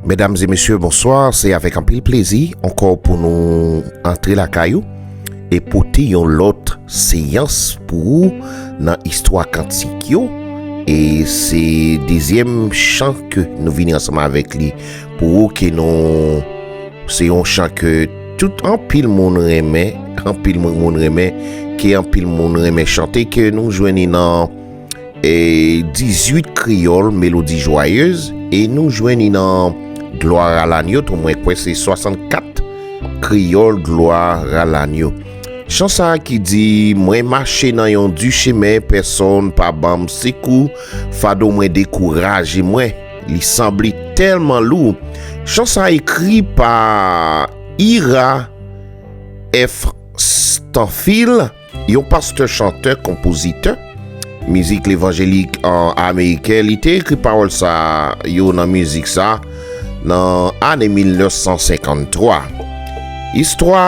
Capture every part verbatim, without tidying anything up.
Medam e mesye, bonswa. Se avèk anpil plezi ankò pou nou antre lakay ou e pote yon lòt seyans pou ou nan istwa kantik yo. E se dezyèm chan ke nou vini ansanm avèk li pou ou, ke nou, se yon chan ke tout anpil moun renmen, anpil moun, moun renmen, ke anpil moun renmen chante, ke nou jwenn li nan e dizuit kreyòl, Melodi Jwayez, e nou jwenn li nan Glwa a Lagno, tou mwen kwè se swasannkat kreyòl, Glwa a Lagno. Chan sa a ki di, mwen mache nan yon di chemen, pèsonn pa ban m sekou, fado mwen dekouraje mwen, li sanble tèlman lou. Chan sa a ekri pa Ira F. Stanfill, yon pastè, chantè, konpozitè mizik levanjelik an ameriken. Li te ekri pawòl sa yo nan mizik sa nan ane mil nèf san senkanntwa. Istwa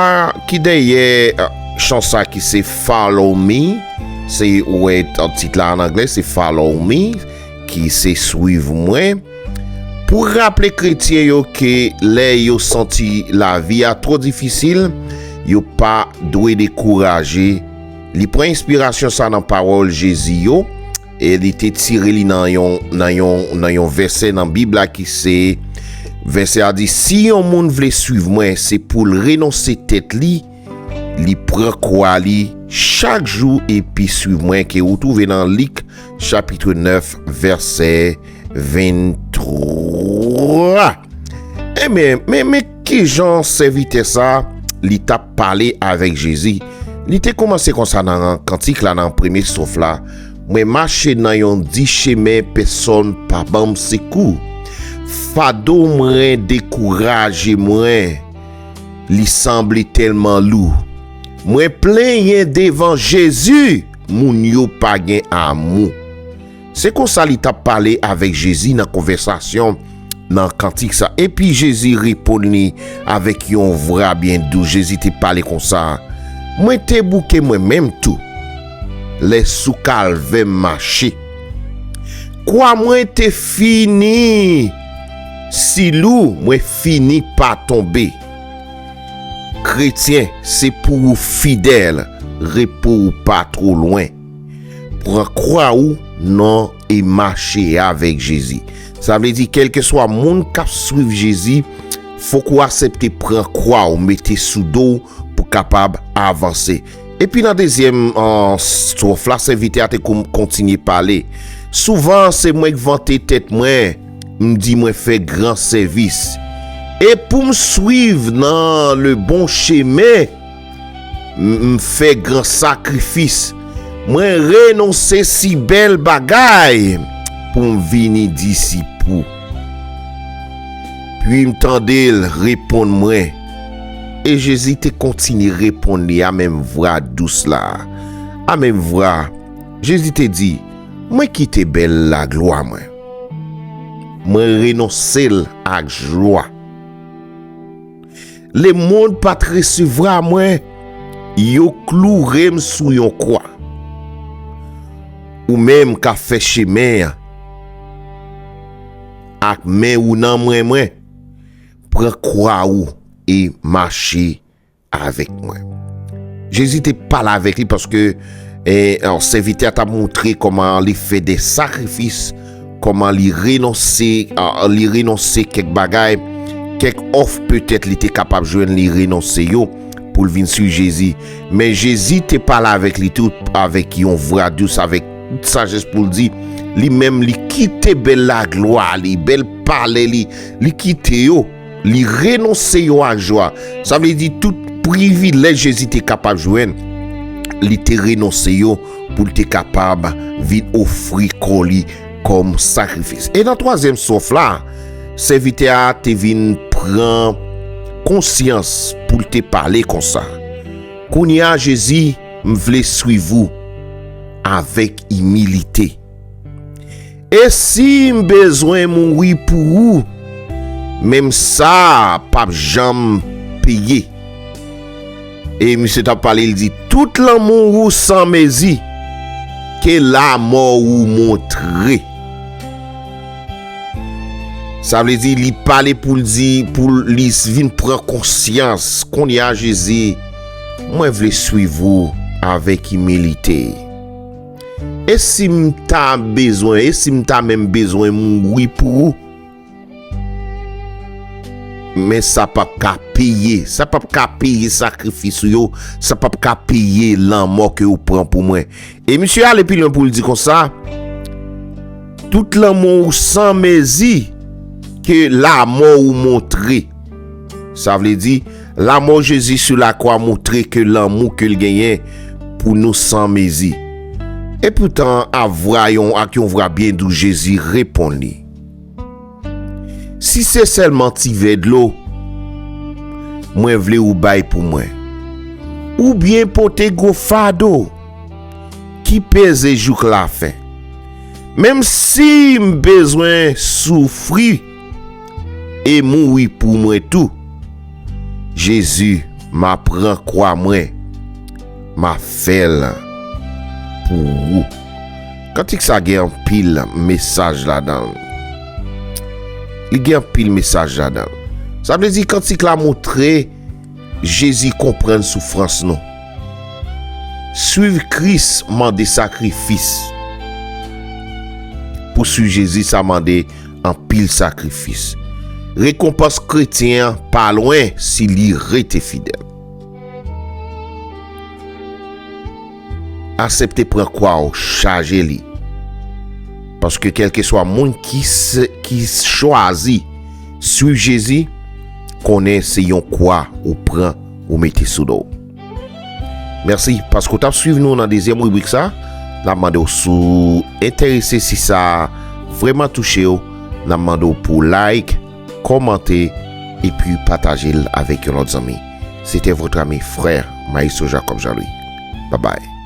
ki dèyè, eh, chan sa ki se Follow Me, se, ou wè, tit la an anglè, se Follow Me, ki se Swiv Mwen. Pou raple kretyen yo ke lè yo santi lavi a twò difisil, yo pa dwe dekouraje. Li pran enspirasyon sa nan pawòl Jezi yo, e li te tire li nan yon, nan yon, nan yon vèsè nan Bib la ki se, vèsè a di, si yon moun vle swiv mwen, se pou l renonse tèt li, li pran kwa li chak jou epi swiv mwen, ke ou twouve nan Lik chapit nèf, vèsè venntwa. Ebyen, men, men kijan sèvitè sa, li t ap pale avèk Jezi. Li te kòmanse konsa nan kantik la, nan premye stwòf la. Mwen mache nan yon di chemen, pèsonn pa ban m sekou. Fado mwen dekouraje mwen. Li sanble tèlman lou. Mwen plenyen devan Jezi, moun yo pa gen amou. Se konsa li t ap pale avèk Jezi nan konvèsasyon nan kantik sa. Epi Jezi reponn li avèk yon vwa byen dous. Jezi te pale konsa, mwen te bouke mwen menm tou. Lè sou kalvè m mache. Kwa mwen te fini si lou, mwen fini pa tonbe. Kretyen, se pou ou fidèl, repo ou pa two lwen. Pran kwa ou non e mache avèk Jezi. Sa vle di, kèlkeswa moun k ap swiv Jezi, fòk ou aksepte pran kwa ou, mete sou do w pou kapab avanse. Epi nan dezyèm, ah, stwòf la, sèvitè a te kon-, kontinye pale. Souvan, se mwen k vante tèt mwen, m di mwen fè gran sèvis. E pou m swiv nan le bon chemen, m, m fè gran sakrifis. Mwen renonse si bèl bagay pou m vini disip ou. Pi m tande l reponn mwen. E Jezi te kontinye reponn li a menm vwa dous la. A menm vwa, Jezi te di, mwen kite bèl laglwa mwen. Mwen renonse l ak jwa. Lemonn pa t resevwa mwen, yo kloure m sou yon kwa. Ou menm k ap fè chemen an ak men ou nan men mwen, pran kwa ou e mache avèk mwen. Jezi te pale avèk li paske, eh, sèvitè a t ap montre kòman li fè de sakrifis, kòman li renonse, ah, li renonse kèk bagay, kèk òf petèt li te kapab jwenn, li renonse yo pou l vin swiv Jezi. Men Jezi te pale avèk li tou avèk yon vwa dous, avèk tout sajès pou l di, li menm li kite bèl laglwa li, bèl palè li, li kite yo. Li renonse yo ak jwa. Sa vle di tout privilèj Jezi te kapab jwenn, li te renonse yo pou l te kapab vin ofri kò li kòm sakrifis. E nan twazyèm sof la, sèvitè a te vin pran konsyans pou l te pale konsa. Kounye a, Jezi, m vle swiv ou avèk imilite. E si m bezwen mouri pou ou, menm sa p ap janm peye. E misye t ap pale, l di, tout lanmou ou san mezi, ke lamò ou montre. Sa vle di, li pale pou l di, pou li vin pran konsyans. Kounye a, Jezi, mwen vle swiv ou avèk imilite. E si m ta bezwen, e si m ta menm bezwen mouri pou ou? Men sa p ap ka peye, sa p ap ka peye sakrifis ou yo, sa p ap ka peye lanmò ke ou pran pou mwen. E misye ale pi lwen pou l di konsa, tout lanmou ou san mezi ke lamò ou montre. Sa vle di, lamò Jezi sou lakwa montre ke lanmou ke l genyen pou nou san mezi. Epoutan, a vwa yon, ak yon vwa byen dou, Jezi reponn li, si se sèlman ti vè dlo, mwen vle ou bay pou mwen. Oubyen pote gwo fado ki peze jouk lafen. Menm si m bezwen soufri e mouri pou mwen tou, Jezi, m a pran kwa mwen, m a fè l pou ou. Kantik sa gen anpil mesaj ladan l. Li gen anpil mesaj ladan l. Sa vle di kantik la montre Jezi konprann soufrans nou. Swiv Kris mande sakrifis. Pou swiv Jezi, sa mande anpil sakrifis. Rekonpans kretyen an pa lwen si li rete fidèl. Aksepte pran kwa w, chaje li. Paske kèlkeswa moun ki, s- ki chwazi swiv Jezi, konnen se yon kwa ou pran, ou mete sou do w. Mèsi paske w t ap swiv nou nan dezyèm ribrik sa. N ap mande w, si w enterese, si sa vrèman touche w, n ap mande w pou w like, kòmante, epi pataje l avèk yon lòt zanmi. C'était votre ami frère Maestro Jacob Jean-Louis. Bye bye.